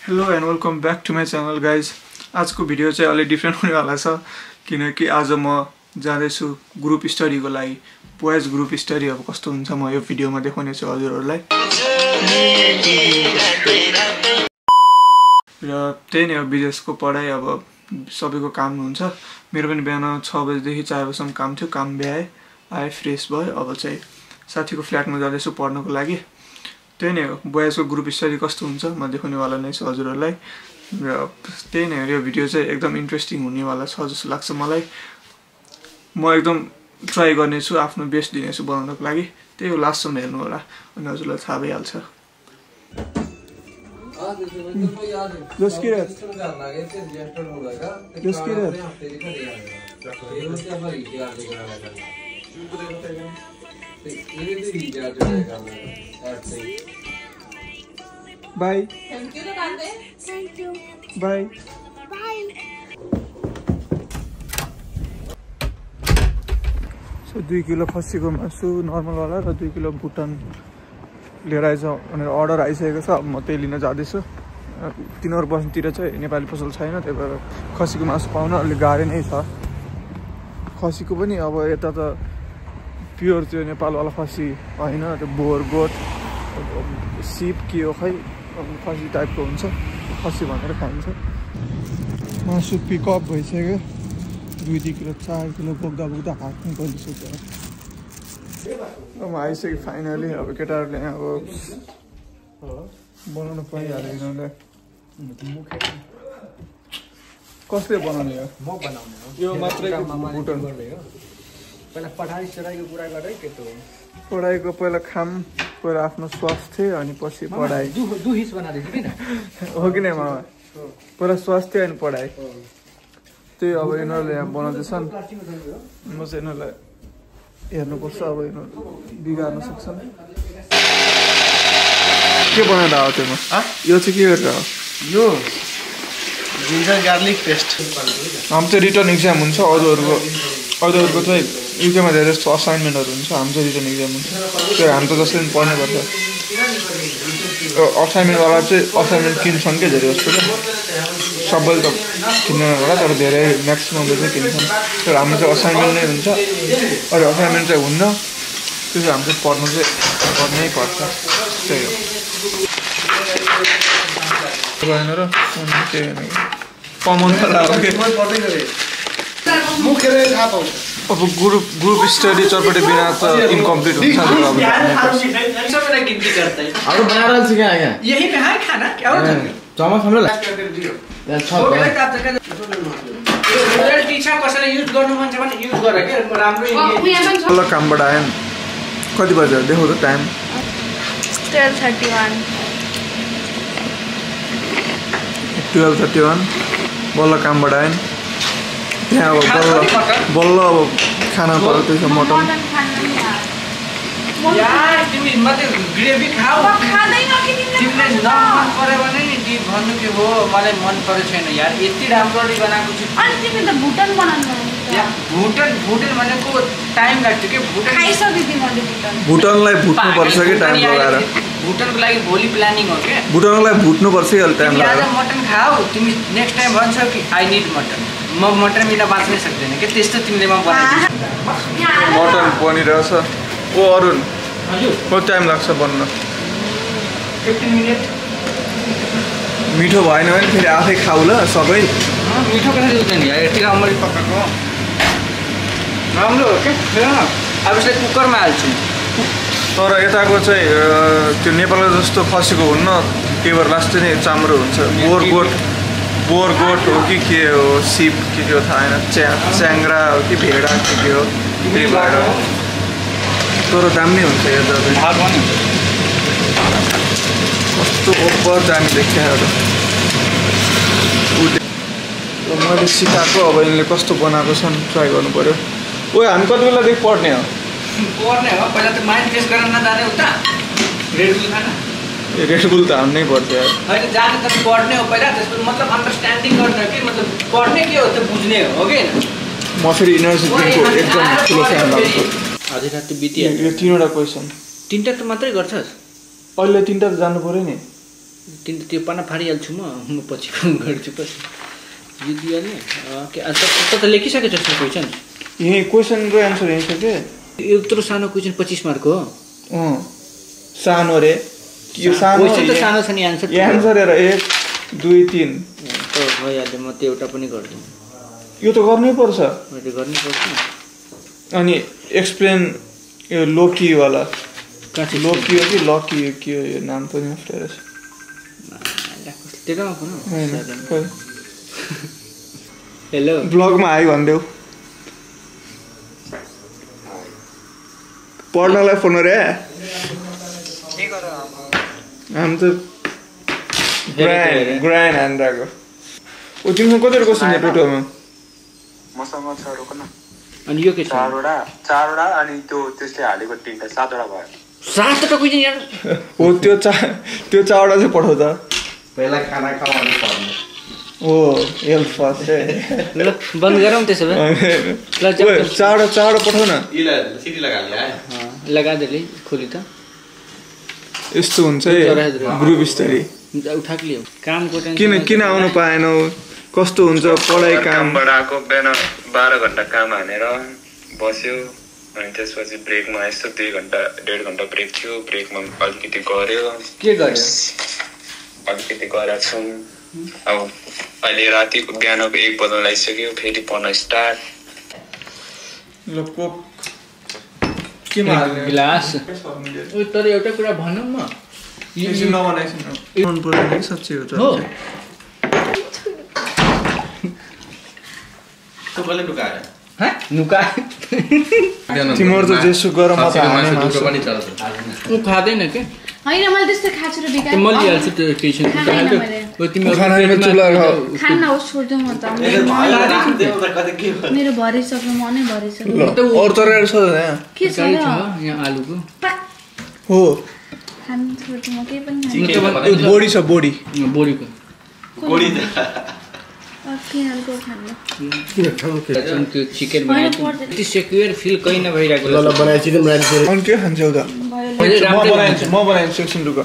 Hello and welcome back to my channel guys. आजको video चाहिँ अलि डिफ्रेन्ट हुनेवाला छ किनकि आज म जाँदैछु ग्रुप स्टडीको लागि। बोइज ग्रुप स्टडी अब कस्तो हुन्छ म यो भिडियोमा देखाउने छु हजुरहरूलाई। र त्यही नै हो बिजनेसको पढाइ। अब सबैको काम हुन्छ। मेरो पनि बिहान 6 बजेदेखि 4 बजीसम्म काम थियो। काम भ्याएँ, आएँ, फ्रेस भयो। अब चाहिँ साथीको फ्ल्याटमा जाँदैछु पढ्नको लागि। त्यही नै हो बोइजको ग्रुप स्टडी कस्तो हुन्छ म देखाउनेवाला नै छु हजुरहरूलाई। र त्यही नै हो, यो भिडियो चाहिँ एकदम इन्ट्रेस्टिङ हुनेवाला छ जस्तो लाग्छ मलाई। म एकदम ट्राई गर्नेछु, आफ्नो बेस्ट दिनेछु बनाउनको लागि। त्यही हो, लास्टसम्म हेर्नु होला अनि हजुरलाई थाहा भइहाल्छ। Bye. Thank you, Dante. Thank you. Bye. Bye. So 2 kilo खसीको मासु नर्मलवाला र 2 किलो भुटन लिएर आइछ भनेर अर्डर आइसकेको छ। अब म त्यही लिन जाँदैछु। तिनीहरू बस्नुतिर चाहिँ नेपाली पसल छैन, त्यही भएर खसीको मासु पाउन अलिक गाह्रो नै छ। खसीको पनि अब यता त प्योर त्यो नेपालवाला खसी होइन, त्यो बोर गोठ सिप के हो खै खसी टाइपको हुन्छ, खसी भनेर खाइन्छ। मासु पिकअप भइसक्यो। 2 किलो 4 किलो बोक्दा बोक्दा हात पनि गलिसक्यो। अब आइसक्यो फाइनली। अब केटाहरूले अब बनाउनु पाइहाल्यो यिनीहरूले। कसले बनाउने हो? म बनाउने हो। यो मात्रै भुटन पहिला पढाइ चढाइको कुरा गरे के त पढाइको पहिला खाम, पहिला आफ्नो स्वास्थ्य अनि पछि पढाइ। दुहिस बनाइदिन्छु किन हो कि नै मामा? पहिला स्वास्थ्य अनि पढाइ। त्यही अब यिनीहरूले यहाँ बनाउँदैछन्। म चाहिँ यिनीहरूलाई हेर्नुपर्छ। अब यिनीहरू बिगार्न सक्छन्। के बनाएर आयो त्यो? यो चाहिँ के गरेर हो? यो जिन्जर गार्लिक पेस्ट। हाम्रो चाहिँ रिटर्न इक्जाम हुन्छ। अरूहरूको चाहिँ युकेमा धेरै जस्तो असाइनमेन्टहरू हुन्छ। हाम्रो चाहिँ रिटर्न इक्जाम हुन्छ। त्यो हामी त जसले पनि पढ्नै पर्छ। असाइनमेन्टवाला चाहिँ असाइनमेन्ट किन्छन् क्या धेरै जस्तो क्या। सबैले त किन्दैन होला, तर धेरै म्याक्सिममले चाहिँ किन्छन्। तर हाम्रो चाहिँ असाइनमेन्ट नै हुन्छ। अरू असाइनमेन्ट चाहिँ हुन्न। त्यो चाहिँ हाम्रो चाहिँ पढ्नु चाहिँ गर्नै पर्छ। त्यही हो भएन र त्यही होइन कमन त लाग्यो। अब ग्रुप स्टडी चटपटे बिना त इनकम्प्लिट हुन्छ। अरू बनाएर सिकाए यहाँ यही पे है खाना क्या हो चमच हाम्रो टिचा कसैले युज गर्नु मन छ भने युज गर के राम्रो ल कामबाट आएँ। कति बज्यो देखाउ त टाइम? 12:31 बल्ल कामबाट आएँ। त्यहाँ अब बल्ल अब खाना पर्यो। त्यसो मटन यार तिमी मात्रै ग्रेभी खाऊ। तिमीले नमन पर्यो भने नि भन्नु के हो, मलाई मन परेको छैन यार। यति राम्ररी बनाएको छु। अनि तिमी त भुटन बनाउनु भुटन भनेको टाइम लाग्छ के? भुटन खाइसकेँ मैले भुटन। भुटनलाई भुट्नु पर्छ कि टाइम लगाएर? भुटनको लागि भोलि प्लानिङ हो क्या। भुटनलाई भुट्नु पर्छ कि अलि टाइम तिमी आज लगाएर? मटन खाऊ। तिमी नेक्स्ट टाइम भन्छौ कि आई निड मटन। म मटन बिना बाँच्नै सक्दैन के। त्यस्तो तिमीले म बनाइदिन्छु। मटन बनिरहेछ। ओ अरुण, कति टाइम लाग्छ बन्न? 15 मिनट। मिठो भएन भने फेरि आफै खाऊ ल सबै। मिठो कसरी हुँदैन यार, यति राम्ररी पकाएको राम्रो हो क्या। अब यसलाई कुकरमा हाल्छु। तर यताको चाहिँ त्यो नेपालको जस्तो खसीको हुन्न। त्यही भएर लास्ट नै चाम्रो हुन्छ। बोर गोठ हो कि के हो, सिप के हो थाहा होइन, च्याङ्ग्रा हो कि भेडा के हो। त्यही भएर तर दामी हुन्छ यता चाहिँ। कस्तो ओभर दामी देखियो। मैले सिकाएको अब यिनले कस्तो बनाएको छन् ट्राई गर्नु पऱ्यो। ओ हामी कति बेलादेखि पढ्ने हो? पर्ने हो। पहिला त माइन्ड फ्रेस गरेर नजाने उता रेडबुल खाना। रेडबुल त हान्नै पर्छ यार। होइन जाने त पढ्ने हो पहिला। त्यसको मतलब अन्डरस्ट्यान्डिङ गर्ने हो कि, मतलब पढ्ने के हो त बुझ्ने हो कि। म फेरि युनिभर्सिटी दिनको एकदम ठुलो फ्यान लाग्छु। आधी रात बितिहाल्यो। यो 3वटा क्वेसन 3टा त मात्रै गर्छस्? अहिले 3टा त जानु पर्यो नि। किन त्यो पाना फाडिहाल्छु म पछि गर्छु पछि यो दिइहाल्ने के त लेखिसकेको छ क्वेसन यही क्वेसनको एन्सर यही छ के यत्रो सानो क्वेसन 25 मार्क हो सानो रे यो सानो क्वेसन त सानो छ नि एन्सर हेर 1 2 3 त भइहाल्यो म त्यो एउटा पनि गर्दिन यो त गर्नै पर्छ मैले गर्नै पर्छ अनि एक्सप्लेन यो लोकी वाला लोकी हो कि लकी हो के यो नाम पनि अप्ठ्यारो छ त्यसमा कुन हेलो ब्लगमा आइ भन्देऊ पढ्नलाई फोन रे हामी त ग्रान्ड हान्डाको ओ तिमीसँग कतिवटा क्वेसन छ टोटलमा मसँग छ रोक न अनि यो के छ चारवटा अनि त्यो त्यसले हालेको 3टा 7वटा भयो 7वटा क्वेसन यार हो त्यो चारवटा चाहिँ पठाउ त पहिला खाना खाऊ अनि पढ्नु ओ हेल्थ फर्स्ट है ल बन्द गरौँ त्यसो भए ल चारवटा पठाउ न सिटी लगाले लगा देले खोली त यस्तो हुन्छ है ग्रुप स्तरी उठाक लियो कामको टेन्सन किन आउनु पाएनौ कस्तो हुन्छ पढाइ कामबाट आएको बिहान 12 घण्टा काम हानेर बस्यो अनि त्यसपछि ब्रेकमा यस्तो 2 घण्टा 1.5 घण्टा ब्रेक थियो ब्रेकमा अलिकति गर्यो के गर्यो अलिकति गरेर छौँ अब अहिले रातिको बिहानको 1 बज्न लागिसक्यो फेरि पढ्न स्टार्ट ल कोक केमा हाल्ने ग्लास ओ तर एउटा कुरा भनौँ म यसो नबनाइसन मन पर्दैन कि साच्चै हो हो सबैले लुकाएर ह नुका तिम्रो त जेसु गरम म त हाने दुःख पनि चल्छ उ खादैन के हैन मैले त्यस्तो खाछु र बिगार म लिइहाल्छु त्यो केसन ओ तिमी खानामा चुला खाना होस् छोड्दिउ म त मेरो भरिसक्यो म नै भरिसक्यो अरु तरकारी छ यहाँ के छ र यहाँ आलुको हो खान छोड्दिउ म केही पनि खान्न बोडी छ बोडी बोरीको गोडी के हालको खान्न त्यो चिकन बनाएको त्यो सेक्युर फिल कहीं नभइरहेको ल बनाए चिकन बनाए अनि के खान्छौ त म बनाइन्छु एकछिन रुक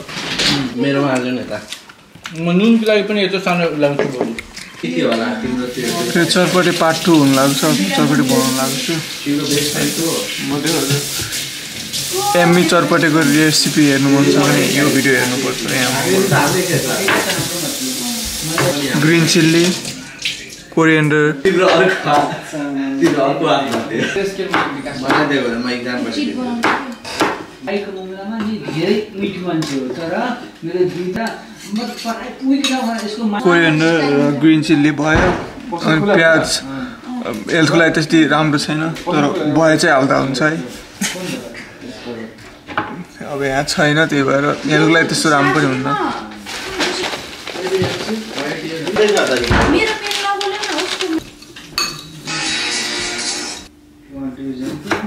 मेरोमा हाल्नु नि त म नुनको लागि पनि यस्तो सानो लाउँछु बोली के होला तिम्रो त्यो चरपटी पार्ट 2 हुन लाग्छ चरपटी बनाउन लाग्छु तिम्रो बेस्ट टाइमको म त्यो हजुर एम्मी चरपटीको रेसिपी हेर्नु मन छ भने यो भिडियो हेर्नुपर्छ यहाँ ग्रीन चिल्ली कोरिएन्डर तिम्रो अर्को हातमा त्यसको बनाइदियो भने म एक्जाम पढ्छु आइको मामलामा नि धेरै मिठो मान्छे हो तर मेरो दुईटा म पढाइ पुगिन भने यसको कोरिएन्डर ग्रीन चिल्ली भयो अनि प्याज हेल्थको लागि त्यति राम्रो छैन तर भए चाहिँ हाल्दा हुन्छ है अब यहाँ छैन त्यही भएर हेल्थको लागि त्यस्तो राम्रो पनि हुन्न मेरो पेट नबोले न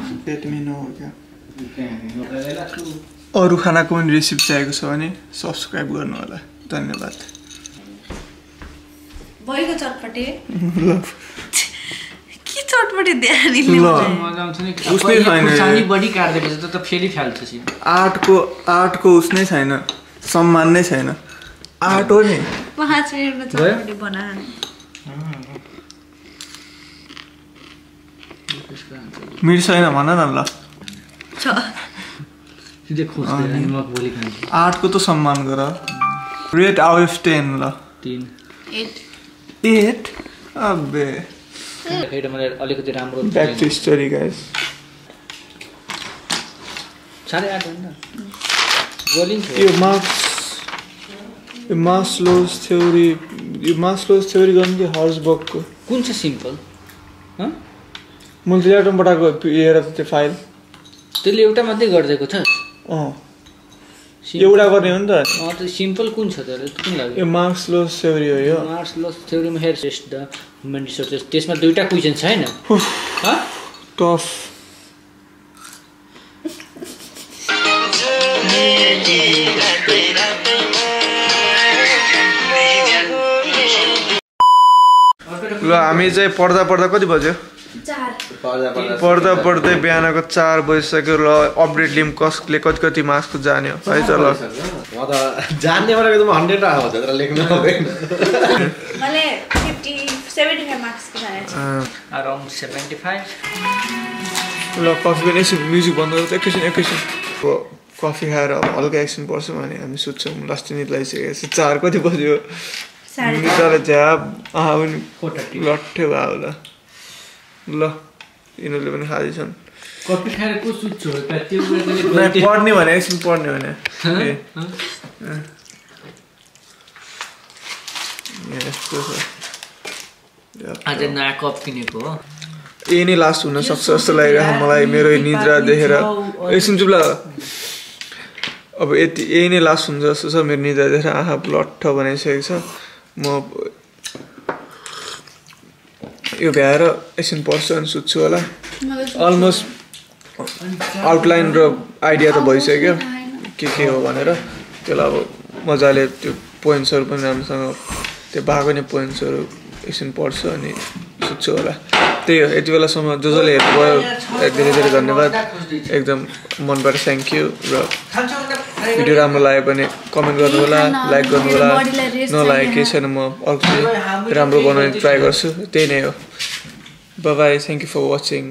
उसको पेट मिनो हो क्या अरू खानाको पनि रेसिपी चाहिएको छ भने सब्सक्राइब गर्नु होला धन्यवाद भइगयो चटपटे के चटपटे ध्यान मजा आउँछ नि उसले छैन सानी बडी काट्दैपछि त फेरि फाल्छ सी आर्टको उस नै छैन सम्मान नै छैन आर्ट हो नि 5 मिनेटमा चटपटे बनाए मिर्च छैन भन न ल सिधै खोज्दै म भोलि खान्छु आर्टको त सम्मान गर रेट आउट अफ 10 ल 8 8 अबे फेरि मलाई अलिकति राम्रो ब्याक टु स्टोरी गाइस 8:30 भन्दा गोलिन्छ यो मास्लोज थ्योरी गर्नु कि हर्सबर्गको कुन चाहिँ सिम्पल ह मैले ल्याटम पठाएको हेर त्यो फाइल त्यसले एउटा मात्रै गरिदिएको छ एउटा गर्ने हो नि त त्यो सिम्पल कुन छ तर कुन लाग्यो यो मास्लोज थ्योरी हो यो मास्लोज थ्योरीमा here test the human resources त्यसमा दुईटा क्वेशन छैन ह टफ ल हामी चाहिँ पढ्दा कति बज्यो पढ्दा पढ्दै बिहानको 4 बजिसक्यो ल अपडेट लिम कसले कति मार्क्सको जाने हो है त ल म त जान्ने भनेको त म 100 आएको छ तर लेख्नु नभएन मैले 75 मार्क्स को जाने छ अराउन्ड 75 ल कफी पनि एकछिन म्युजिक बन्द गर्छ एकैछिन कफी खाएर हल्का एकछिन पर्छ भने हामी सुत्छौँ लास्ट निद लागिसकेको छ 4 कति बज्यो निदाले झ्याप पनि लट्ठे भयो होला ल यिनीहरूले पनि खाँदैछन् कफी खाएर को सुत्छ त्यो पढ्ने भने एकछिन पढ्ने भने यस्तो छ आज नयाँ कप किनेको हो यही नै लास्ट हुन सक्छ जस्तो लागिरहेको मलाई मेरो निद्रा देखेर एकछिन चुप ल अब यही नै लास्ट हुन्छ जस्तो छ मेरो निद्रा देखेर आँखा लट्ठ बनाइसकेको छ म यो भ्याएर एकछिन पढ्छु अनि सुत्छु होला अलमोस्ट आउटलाइन र आइडिया त भइसक्यो के हो भनेर त्यसलाई अब मजाले त्यो पोइन्ट्सहरू पनि राम्रोसँग त्यो भएको नै पोइन्ट्सहरू एकछिन पढ्छु अनि सुत्छु होला त्यही हो यति बेलासम्म जसले हेर्नुभयो धेरै धेरै धन्यवाद एकदम मनबाट थ्याङ्क यू र भिडियो राम्रो लाग्यो भने कमेन्ट गर्नु होला लाइक गर्नु होला नलागेको केही छैन म अर्को राम्रो बनाउने ट्राई गर्छु त्यही नै हो bye bye thank you for watching